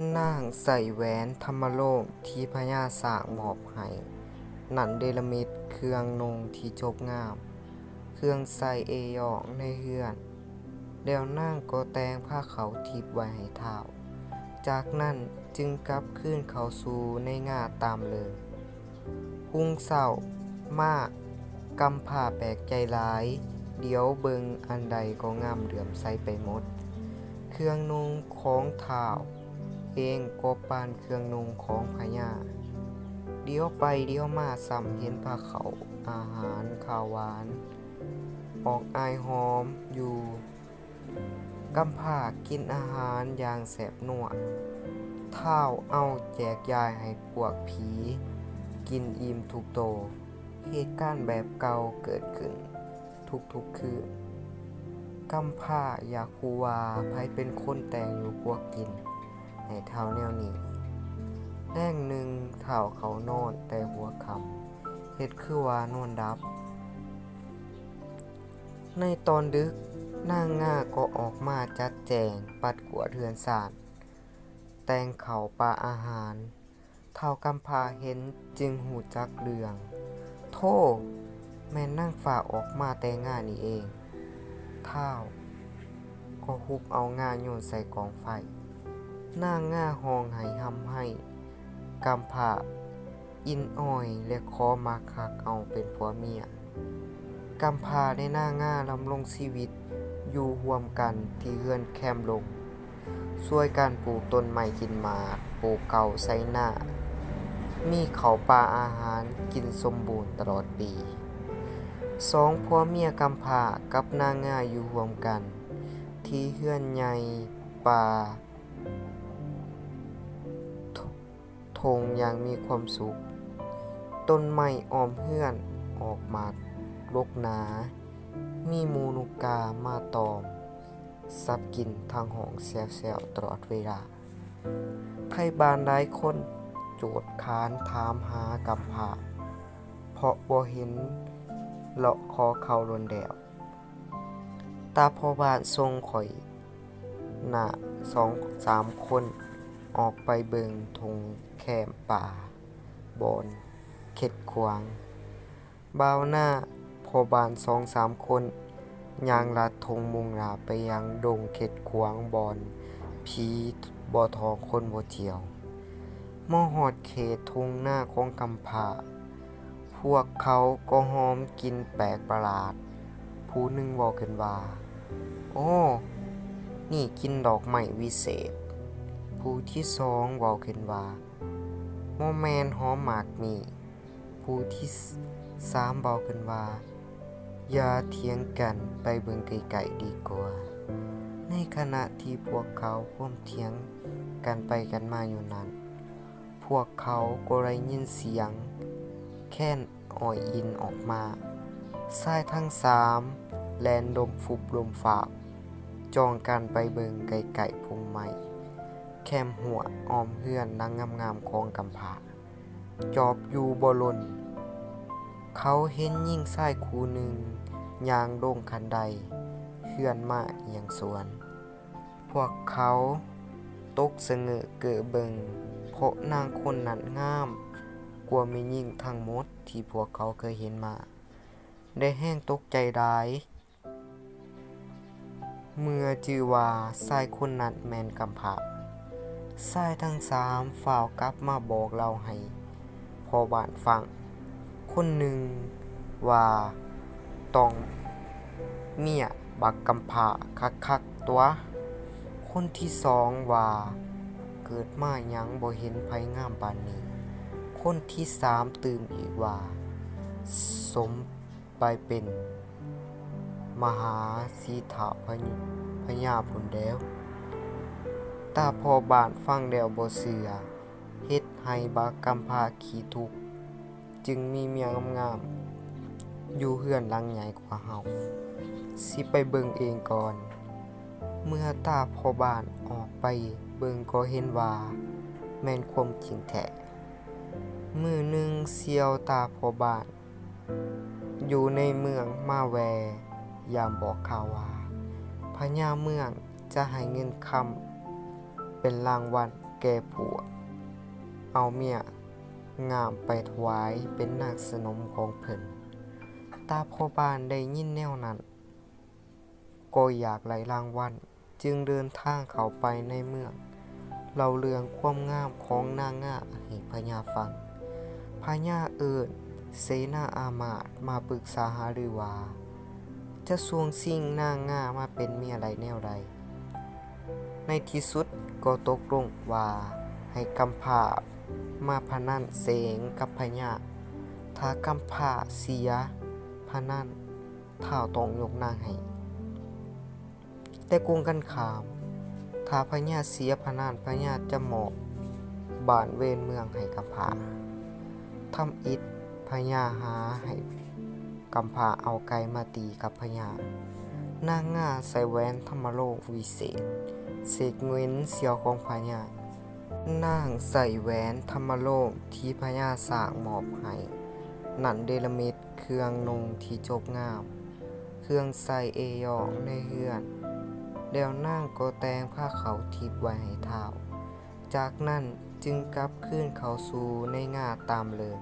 ນາງໃສ່ແຫວນທຳມະໂລງທີ່ພະຍາຊ້າງມອບໃຫ້, ນັ້ນເນລະມິດເຄື່ອງນຸ່ງທີ່ຈົບງາມ, ເຄື່ອງໃຊ້ເອ້ຢອງໃນເຮືອນ, ແລ້ວນາງກໍແຕ່ງຜ້າຂາວທິບໄວ້ໃຫ້ທ້າວ, ຈາກນັ້ນຈຶ່ງກັບຄືນເຂົ້າສູ່ໃນງາຕາມເລີຍ. ຮຸ່ງເຊົ້າມາ, ກຳພ້າແປກໃຈຫຼາຍ, ຫຼຽວເບິ່ງອັນໃດກໍງາມເຫຼື້ອມໃສໄປໝົດ. ເຄື່ອງນຸ່ງຂອງທ້າວເອງກໍປານເຄື່ອງນຸ່ງຂອງພະຍາ. ຫຼຽວໄປຫຼຽວມາຊ້ຳເຫັນພາເຂົ້າ, ອາຫານຄາວຫວານ, ອອກອາຍຫອມຢູ່. ກຳພ້າກິນອາຫານຢ່າງແຊບນົວ. ທ້າວເອົາແຈກຢາຍໃຫ້ພວກຜີກິນອີ່ມທຸກໂຕ. ເຫດການແບບເກົ່າເກີດຂຶ້ນທຸກໆຄືນ. ກຳພ້າຢາກຮູ້ວ່າໃຜເປັນຄົນແຕ່ງຢູ່ພວກກິນໃຫ້ທ້າວແນວນີ້. ແລງໜຶ່ງທ້າວເຂົ້ານອນແຕ່ຫົວຄ່ຳ, ເຮັດຄືວ່ານອນຫຼັບ. ໃນຕອນດຶກ, ນາງງາກໍອອກມາຈັດແຈງປັດກວາດເຮືອນຊານ, ແຕ່ງເຂົ້າປາອາຫານ. ທ້າວກຳພ້າເຫັນຈຶ່ງຮູ້ຈັກເລື່ອງ. ໂທ້! ແມ່ນນາງຟ້າອອກມາແຕ່ງານີ້ເອງ. ທ້າວກໍຮຸບເອົາງາໂຍນໃສ່ກອງໄຟ. ນາງງາຮ້ອງໄຫ້ຮ່ຳໄຫ້. ກຳພ້າ ອິນອ້ອຍ ແລະ ຂໍມາຮັກເອົາເປັນຜົວເມຍ. ກຳພ້າ ແລະ ນາງງາດຳລົງຊີວິດຢູ່ຮ່ວມກັນທີ່ເຮືອນແຄມລົງ, ຊ່ວຍກັນປູກຕົ້ນໄມ້ກິນໝາກ, ປູກເຂົ້າໃສ່ນາ, ມີເຂົ້າປາອາຫານກິນສົມບູນຕະຫຼອດປີ. ສອງຜົວເມຍກຳພ້າກັບນາງງາຢູ່ຮ່ວມກັນທີ່ເຮືອນໃຫຍ່ປ່າ ທົ່ງຢ່າງມີຄວາມສຸກ. ຕົ້ນໄມ້ອ້ອມເຮືອນອອກໝາກດົກໜາ, ມີໝູນົກກາມາຕອມສັບກິນທັງຮ້ອງແຊວໆຕະຫຼອດເວລາ. ໄທບ້ານຫຼາຍຄົນໂຈດຂານຖາມຫາກຳພ້າ, ເພາະບໍ່ເຫັນເລາະຂໍເຂົ້າດົນແລ້ວ. ຕາພໍ່ບ້ານສົ່ງຂ້ອຍໜ້າສອງສາມຄົນອອກໄປເບິ່ງທົ່ງແຄມປ່າບ່ອນເຂັດຂວາງ. ບ່າວໜ້າພໍ່ບ້ານສອງສາມຄົນຍ່າງລັດທົ່ງມຸ່ງໜ້າໄປຍັງດົງເຂັດຂວາງບ່ອນຜີບໍ່ທ້ອງຄົນບໍ່ຈຽວ. ມາຮອດເຂດທົ່ງນາຂອງກຳພ້າ, ພວກເຂົາກໍຫອມກິ່ນແປກປະຫຼາດ. ຜູ້ໜຶ່ງເວົ້າຂຶ້ນວ່າ, ໂອ້, ນີ້ກິ່ນດອກໄມ້ວິເສດ. ຜູ້ທີສອງເວົ້າຂຶ້ນວ່າ, ບໍ່ແມ່ນຫອມໝາກມີ້. ຜູ້ທີສາມເວົ້າຂຶ້ນວ່າ, ຢ່າຖຽງກັນ, ໄປເບິ່ງໃກ້ໆດີກວ່າ. ໃນຂະນະທີ່ພວກເຂົາພວມຖຽງກັນໄປກັນມາຢູ່ນັ້ນ, ພວກເຂົາກໍໄດ້ຍິນສຽງແຄນອ້ອຍອິນອອກມາ. ຊາຍທັງສາມແລ່ນດົມຟຸບລົມຟາບ, ຈ້ອງກັນໄປເບິ່ງໃກ້ໆພົງໄມ້ແຄມຮົ້ວອ້ອມເຮືອນຫຼັງງາມໆຂອງກຳພ້າ. ຈອບຢູ່ບໍ່ດົນ, ເຂົາເຫັນຍິງຊາຍຄູ່ໜຶ່ງຍ່າງລົງຂັ້ນໄດເຮືອນມາຢ່າງສວນ. ພວກເຂົາຕົກສະເຫງີ້ເກີເບິ່ງ, ເພາະນາງຄົນນັ້ນງາມກວ່າແມ່ຍິງທັງໝົດທີ່ພວກເຂົາເຄີຍເຫັນມາ, ແລະ ແຮງຕົກໃຈຫຼາຍເມື່ອຈື່ວ່າຊາຍຄົນນັ້ນແມ່ນກຳພ້າ. ຊາຍທັງສາມຟ້າວກັບມາບອກເລົ່າໃຫ້ພໍ່ບ້ານຟັງ. ຄົນໜຶ່ງວ່າ, ຕ້ອງເມຍບັກກຳພ້າຄັກໆຕົວະ. ຄົນທີສອງວ່າ, ເກີດມາຫຍັງບໍ່ເຫັນໃຜງາມປານນີ້. ຄົນທີສາມຕື່ມອີກວ່າ, ສົມ ໄປເປັນມະຫາສີທ້າວພະຍ- ພະຍາພຸ້ນແລ້ວ. ຕາພໍ່ບ້ານຟັງແລ້ວບໍ່ເຊື່ອ, ເຮັດໃຫ້ບັກກຳພ້າຂີ້ທຸກ, ຈຶ່ງມີເມຍງາມໆຢູ່ເຮືອນຫຼັງໃຫຍ່ກວ່າເຮົາ. ຊິໄປເບິ່ງເອງກ່ອນ. ເມື່ອຕາພໍ່ບ້ານອອກໄປເບິ່ງກໍເຫັນວ່າແມ່ນຄວາມຈິງແທ້. ມື້ໜຶ່ງສ່ຽວຕາພໍ່ບ້ານ ຢູ່ໃນເມືອງມາແວ່ຢາມບອກຂ່າວວ່າ ພະຍາເມືອງຈະໃຫ້ເງິນຄຳເປັນລາງວັນແກ່ ແກ່ຜົວ ເອົາເມຍງາມໄປຖວາຍເປັນນາງສະໜົມຂອງເພິ່ນ. ຕາພໍ່ບ້ານໄດ້ຍິນແນວນັ້ນ ກໍຢາກໄດ້ລາງວັນ ຈຶ່ງເດີນທາງເຂົ້າໄປໃນເມືອງ ເລົ່າເລື່ອງຄວາມງາມຂອງນາງງ່າໃຫ້ພະຍາຟັງ. ພະຍາເອີ້ນເສນາອາມາດມາປຶກສາຫາລືວ່າ ຈະຊ່ວງຊິງນາງງ່າມາເປັນເມຍໄດ້ແນວໃດ. ໃນທີ່ສຸດກໍຕົກລົງວ່າໃຫ້ກຳພ້າມາພະນັນເສັງກັບພະຍາ. ຖ້າກຳພ້າເສຍພະນັນ ທ້າວຕ້ອງຍົກນາງໃຫ້. ແຕ່ກົງກັນຂ້າມ, ຖ້າພະຍາເສຍພະນັນ, ພະຍາຈະມອບບ້ານເວນເມືອງໃຫ້ກຳພ້າ. ທຳອິດພະຍາຫາໃຫ້ກຳພ້າເອົາໄກ່ມາຕີກັບພະຍາ. ນາງງ່າໃສ່ແຫວນທຳມະໂລງວິເສດ ເສກເຫງືອນສ່ຽວຂອງພະຍາ. ນາງໃສ່ແຫວນທຳມະໂລງທີ່ພະຍາຊ້າງມອບໃຫ້ນັ້ນເນລະມິດ ເຄື່ອງນຸ່ງທີ່ຈົບງາມ, ເຄື່ອງໃຊ້ເອຢອງໃນເຮືອນ, ແລ້ວນາງກໍແຕ່ງຜ້າຂາວທິບໄວ້ໃຫ້ທ້າວ. ຈາກນັ້ນຈຶ່ງກັບຄືນເຂົ້າສູ່ໃນງ່າຕາມເລີຍ.